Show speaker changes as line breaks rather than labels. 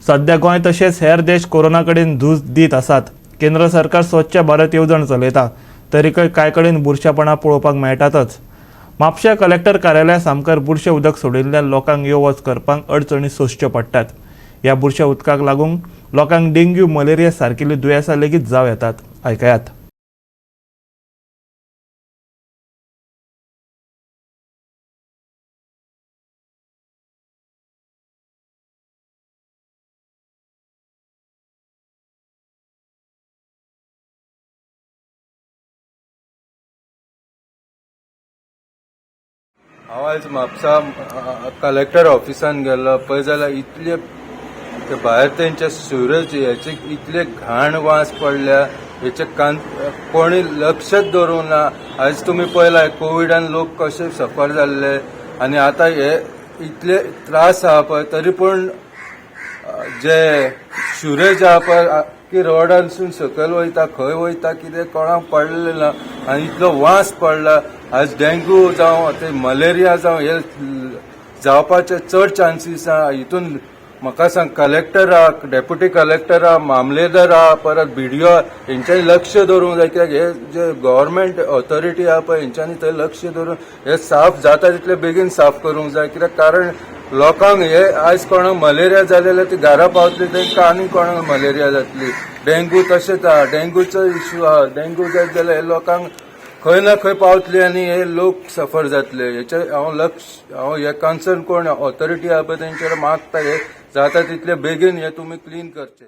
सध्या गोंय तशेंच हेर देश कोरोना कडेन झूज दीत आसात. केंद्र सरकार स्वच्छ भारत येवजण चलयता, तरीकय कांय कडेन बुरशेपणां पळोवपाक मेळटातच. म्हापशा कलेक्टर कार्यालया सामकार बुरशें उदक सोडिल्ल्यान लोकांक यो वच करपाक अडचणी सोंसच्यो पडटात. ह्या बुरश्या उदकाक लागून लोकांक डेंग्यू, मलेरिया सारकिल्लीं दुयेंसां लेगीत जावं येतात. आयकयात.
हांव आयज म्हापसा कलेक्टर ऑफिसान गेल्लो. पळय जाल्यार इतले ते भायर तेंचे सिवरेज हेचे इतले घाण वास पडल्या. हेचे कान कोणी लक्षच दवरूंक ना. आयज तुमी पळयला कोविडान लोक कशे सफर जाल्ले आनी आतां हे इतले त्रास आहा पळय, तरी पूण जे शिवरेज आहा पळय की रोडानसून सकयल वयता, खंय वयता कितें कोणाक पडलें ना आनी इतलो वास पडला. आज डेंग्यू जावं ते मलेरिया जावं हे जावपाचे चड चान्सीस आहा. हितून म्हाका सांग, कलेक्टर आहा, डेप्युटी कलेक्टर आहा, मामलेदार आहा, परत बीडीओ, हेंच्यांनी लक्ष दवरूंक जाय. कित्याक हे जे गव्हर्मेंट ऑथॉरिटी आहा पळय, हेंच्यांनी थंय लक्ष दवरून हे साफ जाता तितले बेगीन साफ करूंक जाय. कित्याक कारण लोकांक हे आयज कोणाक मलेरिया जाले जाल्यार ती घरा पावतली, तांकां आनी कोणाक मलेरिया जातली. डेंग्यू तशेंच आहा, डेंग्यूचो इश्यू आहा. डेंग्यू जायत जाल्यार हे लोकांक खंय ना खंय पावतली आनी हे लोक सफर जातले. हेचे हांव लक्ष, हांव हे कन्सर्न कोण ऑथॉरिटी आहा पळय तेंचेर मागता, हे जाता तितले बेगीन हे तुमी क्लीन करचे.